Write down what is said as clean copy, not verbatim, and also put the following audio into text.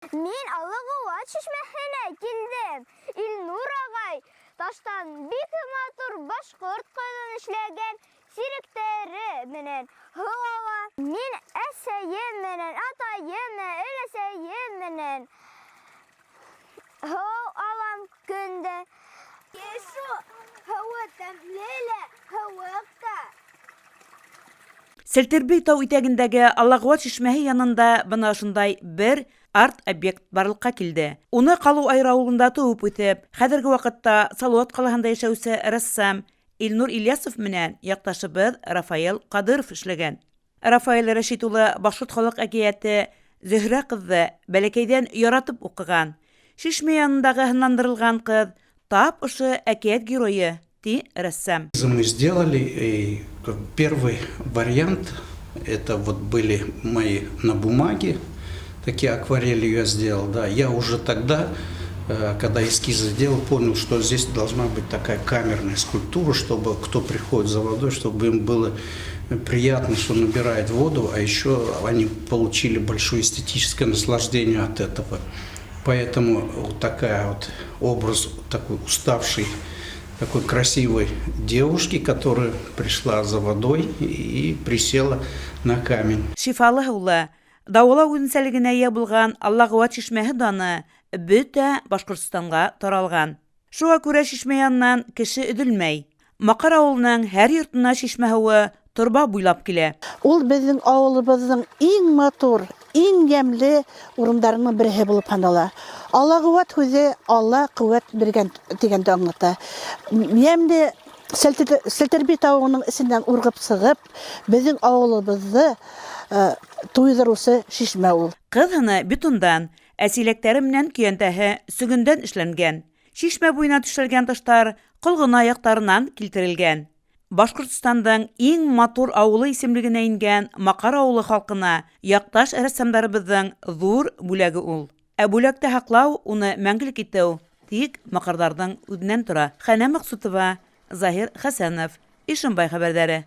Мин Аллағыуа чишмәһенә килдем. Илнур ағай таштан бик матур башҡорт ҡыҙын эшләгән сиректәре менән һыу ала. Мин әсәйем менән, атайым менән, өләсәйем менән һыу алам көн дә. Һыуы тәмле лә, һыуыҡ та. Селтербей тау итәгендәге Аллағыуа чишмәһе янында бына ошондай бер арт-объект барлыҡҡа килде. Уны Ҡалыу Айыр ауылында тыуып үҫеп, хәҙерге ваҡытта Салауат ҡалаһында йәшәүсе рәссам Илнур Ильясов менән яҡташыбыҙ Рафаэл Ҡадыров эшләгән. Рафаэль Рәшит улы башҡорт халыҡ әкиәте Зөһрә ҡыҙҙы бәләкәйҙән яратып уҡыған. Шишмә янындағы һынландырылған ҡыҙ тап ошо әкиәт геройы, ти рәссам. Мы сделали и первый вариант, это вот были мои на бумаге, такие акварели я сделал, да. Я уже тогда, когда эскизы делал, понял, что здесь должна быть такая камерная скульптура, чтобы кто приходит за водой, чтобы им было приятно, что набирает воду, а еще они получили большое эстетическое наслаждение от этого. Поэтому вот такая вот образ такой уставшей, такой красивой девушки, которая пришла за водой и присела на камень. Шифалы һыулы, дауалау үҙенсәлегенә эйә булған Аллағыуа чишмәһе даны бөтә Башҡортостанға таралған. Шуға күрә шишмә янынан кеше өҙөлмәй. Маҡар ауылының һәр йортона шишмә һыуы торба буйлап килә. Ул беҙҙең ауылыбыҙҙың иң матур, иң йәмле урындарының береһе булып һанала. Аллағыуат һүҙе Алла ҡеүәт биргән тигәнде аңлата. Йәмле Селтерби тауының эсенән урғып сығып, беҙҙең ауылыбыҙҙы туйҙырыусы шишмә ул. Ҡыҙ һыны бетондан, ә силәктәре менән көйәнтәһе сөгөндән эшләнгән. Шишмә буйына түшәлгән таштар Ҡолғона яҡтарынан килтерелгән. Башҡортостандың иң матур ауылы исемлегенә ингән Маҡар ауылы халҡына яҡташ рәссамдарыбыҙҙың ҙур бүләге ул. Ә бүләкте һаҡлау, уны мәңгелек итеү тик маҡарҙарҙың үҙенән тора. Хәнә Маҡсутова, Заһир Хәсәнов, Ишембай хәбәрҙәре.